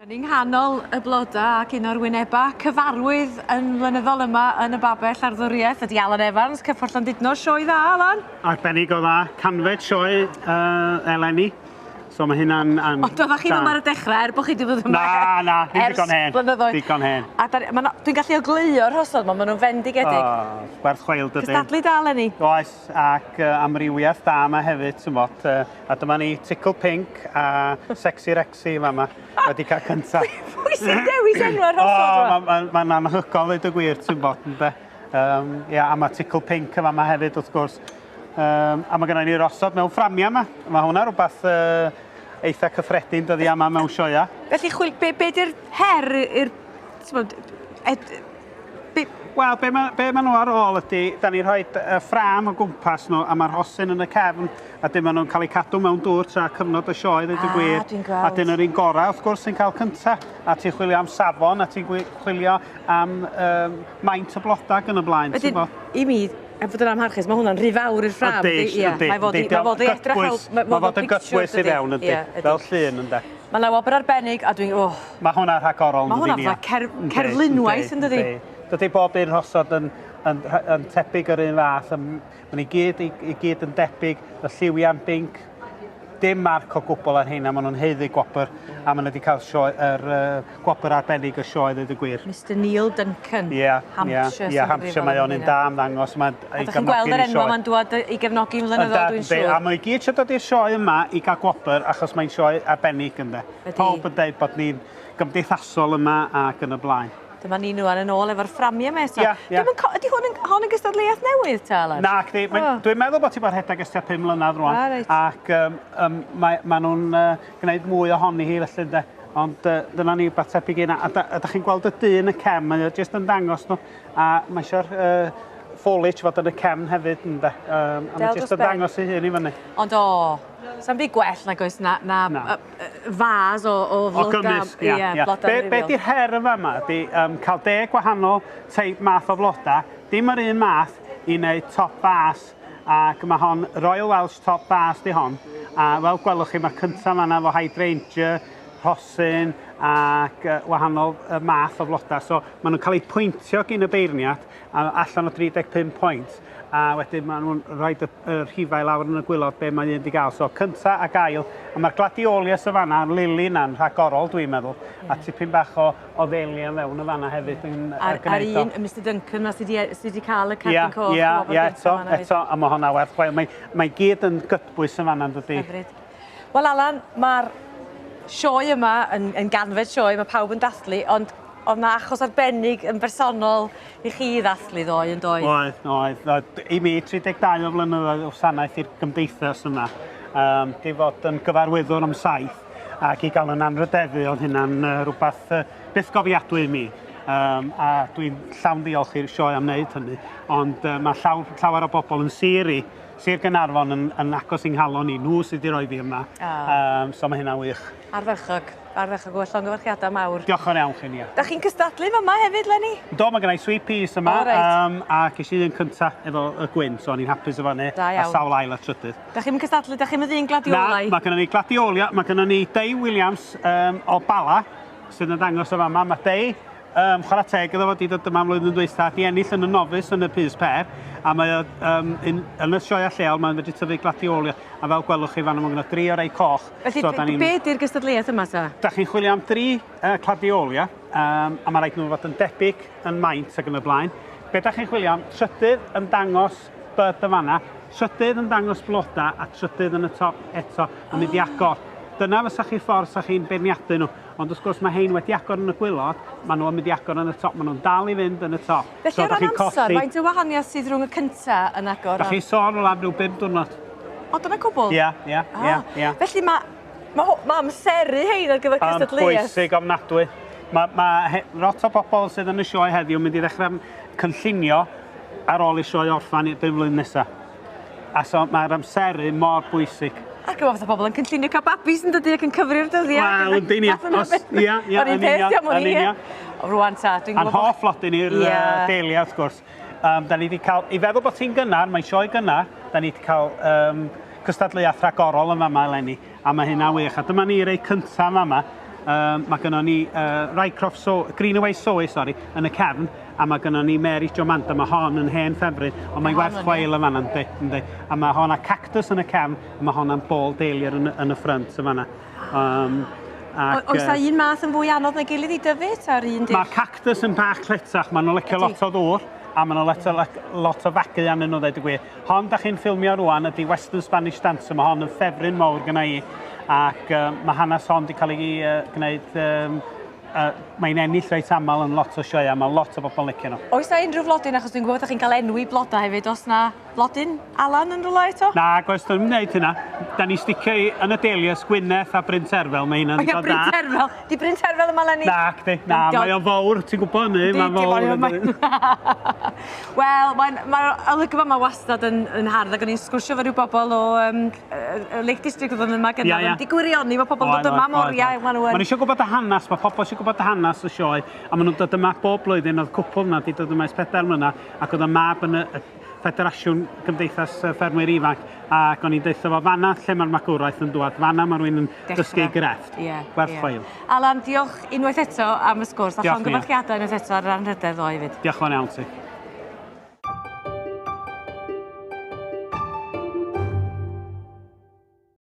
Yn nghanol y bloda ac un o'r wyneba cyfarwydd yn flynyddol yma yn y babell arddwriaeth ydy Alan Evans, Cyffordd Llandudno. Sioe dda, Alan? Arbennig o dda. Canfed sioe eleni. So mae hynna'n... Ond oeddech chi ddim ar y dechrau, er bod chi wedi bod yma Na, na, ers digon hen. Blynyddoedd. Digon hen. A dwi'n gallu ogleuo'r rhosod 'ma, maen nhw'n fendigedig. Oh, werth chweil dydy. Cystadlu da eleni. Oes, ac amrywiaeth da yma hefyd, ti'n bod. A dyma ni Tickle Pink a Sexy Rexy yma wedi cael cyntaf. Pwy sy'n dewis enwau'r rhosod yma? Mae'n anhygoel dweud y gwir, ti'n bod, ynde. Ia, a mae Tickle Pink yma hefyd, wrth gwrs. A mae gennym ni rosod mewn fframiau yma. Mae hwnna rhywbeth eitha cyffredin dyddiau yma mewn sioeau. Felly, chwil, be di'r her i'r... Wel, be ma nhw ar ôl ydy, da ni'n rhoi ffrâm o gwmpas nhw, a mae'r rhosyn yn y cefn, a dim maen nhw'n cael eu cadw mewn dŵr tra cyfnod y sioe, dweud y gwir. Dwi'n gweld. A dyn yr un gorau, wrth gwrs, sy'n cael cynta. A ti'n chwilio am safon, a ti'n chwilio am maint y blodau ac yn y blaen. Wedyn, i mi, er bod yn amharchus, mae hwnna'n rhy fawr i'r ffrâm. Ydy, ydy. Mae fod i edrych fel... Mae fod yn gytbwys i fewn, ydy. Fel llun, ynddo. Mae yna wobr arbennig, a dwi'n... Oh. Mae hwnna rhagorol, Mae hwnna fatha cerflunwaith, yn dydi? Dydy bob un rhosod yn tebyg yr un fath. Maen nhw i gyd yn debyg, y lliwiau'n binc, dim marc o gwbl ar heina, maen nhw'n haeddu gwobr, a maen nhw wedi cael sioe, gwobr arbennig y sioe, dweud y gwir. Mr Neil Duncan, Hampshire. Ie, Hampshire, mae o'n un da am ddangos. A ydych chi'n gweld yr enw ma'n dŵad i gefnogi mlynyddoedd, dwi'n siŵr. A mae i gyd eisiau dod i'r sioe yma i gael gwobr, achos mae'n sioe arbennig ynde. Pawb yn dweud bod ni'n gymdeithasol yma ac yn y blaen. Dyma ni nhw yn ôl efo'r fframiau yma eto. Ia, ia. Ydy hon yn gystadleuaeth newydd ta, Alan? Na, dwi'n meddwl bod ti bod rhedeg ers tua 5 mlynedd rwan. Reit. Ac maen nhw'n gwneud mwy ohoni hi felly, ynde. Ond dyna ni rhywbeth tebyg i hynna. A da chi'n gweld y dyn y cefn, mae o jyst yn dangos nhw. A mae eisiau'r foliage fod yn y cefn hefyd, ynde. A mae jyst yn dangos ei hun i fyny. Ond o, sa'm byd gwell nag oes na fas o floda. O gymysg, ia. Be di'r her yn fama ydy cael 10 gwahanol teip math o floda, dim yr un math i wneud top fas, ac mae hon Royal Welsh top fas di hon, a fel gwelwch chi mae'r cyntaf fanna efo hydrangea, rhosyn ac wahanol math o floda. So maen nhw'n cael eu pwyntio gyn y beirniad allan o 35 pwynt, a wedyn maen nhw'n rhoi y rhifau lawr yn y gwylod be mae un wedi gael. So cynta ac ail, a mae'r gladiolius y fanna, a'r lili yna'n rhagorol dwi'n meddwl, a tipyn bach o ddelia fewn y fanna hefyd yn gwneud o. A'r un, Mr Duncan yma sydd wedi cael y cerdyn coch. Ie, ie, eto, a mae hwnna werth chweil. Mae gyd yn gytbwys yn fanna, yn dydi? Hyfryd. Wel Alan, mae'r sioe yma yn ganfed sioe, mae pawb yn dathlu, ond oedd na achos arbennig yn bersonol i chi ddathlu ddoe yn doedd? Oedd, oedd. I mi, 32 o flynyddoedd o wasanaeth i'r gymdeithas yma. Di fod yn gyfarwyddwr am 7 ac i gael yn anrhydeddu oedd hynna'n rhywbeth bythgofiadwy i mi. A dwi'n llawn ddiolch i'r sioe am wneud hynny, ond mae llawer o bobl yn sir i, Sir Gaernarfon yn agos i'n nghalon i, nhw sydd wedi rhoi fi yma. So mae hynna'n wych. Ardderchog, ardderchog, wel llongyfarchiadau mawr. Diolch yn iawn chi, Nia. Da chi'n cystadlu fama hefyd, Lenny? Do, mae gennau sweet peas yma, a ges i un cynta efo y gwyn, so o'n i'n hapus efo hynny, a sawl ail a trydydd. Da chi'n cystadlu, da chi'n ddyn gladiolau? Na, mae gynnon ni gladiolia, mae gynnon ni Dei Williams o Bala, sydd yn dangos o fama. Mae Dei, chwarae teg iddo fo, di dod yma flwyddyn dwytha, di ennill yn y novice yn y Pys Per, a mae o yn y sioeau lleol, mae'n medru tyfu gladiolia, a fel gwelwch chi fan yma, mae gynno 3 o rei coch. Felly, be di'r gystadleuaeth yma ta? Da chi'n chwilio am 3 gladiolia, a mae rhaid nhw fod yn debyg yn maint ac yn y blaen. Be da chi'n chwilio am? Trydydd yn dangos bud y fanna, trydydd yn dangos bloda, a trydydd yn y top eto yn mynd i agor. Dyna fysa chi ffordd sa chi'n beirniadu nhw. Ond wrth gwrs mae hein wedi agor yn y gwylod, maen nhw'n mynd i agor yn y top, maen nhw'n dal i fynd yn y top. Felly o ran amser, faint o wahaniaeth sydd rhwng y cynta yn agor? Da chi'n sôn am ryw 5 diwrnod. O, dyna cwbl? Ia, ia, ia, ia. Felly mae amseru hein ar gyfer cystadleuaeth. Bwysig ofnadwy. Mae lot o bobl sydd yn y sioe heddiw yn mynd i ddechrau cynllunio ar ôl i sioe orffan i'r 5 mlynedd nesaf. A so mae'r amseru mor bwysig. Ac efo fatha pobl yn cynllunio cael babis yn dydi ac yn cyfri'r dyddiau. Wel, yndi ni. Ia, ia, yn union. Rwan ta, dwi'n gwybod... A'n hoff flodyn i'r dahlia, wrth gwrs. Da ni wedi cael, i feddwl bod ti'n gynnar, mae'n sioe gynnar, da ni wedi cael cystadleuaeth rhagorol yn fama eleni, a mae hynna'n wych. A dyma ni rei cyntaf yn fama. Mae gynnon ni Rycroft So, Greenaway Soe, sori, yn y cefn, a mae gynnon ni Mary Jomanda, mae hon yn hen ffefryn, ond mae'n werth chweil yn fanna, yndi, yndi. A mae hon a cactus yn y cefn, a mae hon am bol dahlia yn, yn y ffrynt yn fanna. Ac, Oes na un math yn fwy anodd na gilydd i dyfu, ta'r un di'r... Mae cactus yn bach cletach, maen nhw'n licio lot o ddŵr, a maen nhw'n lot, lot o fagu arnyn nhw, dweud y gwir. Hon da chi'n ffilmio rwan ydy Western Spanish Dancer, mae hon yn ffefryn mawr gyna i, ac mae hanes hon wedi cael ei gwneud, mae'n ennill reit aml yn lot o sioeau, mae lot o bobl yn licio nhw. Oes na unrhyw flodyn, achos dwi'n gwybod bod chi'n cael enwi blodau hefyd, oes na flodyn Alan yn rhywle eto? Na, oes, dwi'n gwneud hynna. Da ni sticio i yn y Dahlias, Gwyneth a Bryn Terfel, mae hynna'n ddigon da. Bryn Terfel, di Bryn Terfel yma leni? Na, cdi, na, mae o'n fawr, ti'n gwybod hynny, mae'n fawr. Wel, mae'n ma olygfa yma wastad yn, yn hardd, ac o'n i'n sgwrsio efo rhyw bobl o Lake District oedd yn yma gyda, yeah, yeah. Wedi gwirioni, mae pobl yn dod yma am oriau. Maen nhw yn... Maen eisiau gwybod y hanes, mae pobl eisiau gwybod y hanes y sioe, a maen nhw'n dod yma bob blwyddyn, oedd cwpl yna wedi dod yma ers 4 mlynedd, ac oedd y mab yn y Ffederasiwn Gymdeithas Ffermwyr Ifanc, ac o'n i'n deutha fo fanna lle mae'r magwraeth yn dŵad, fanna mae rhywun yn dysgu ei grefft. Yeah, Werth yeah. chweil. Alan, diolch unwaith eto am y sgwrs, a llongyfarchiadau unwaith eto ar yr anrhydedd ddoe hefyd. Diolch yn fawr iawn ti.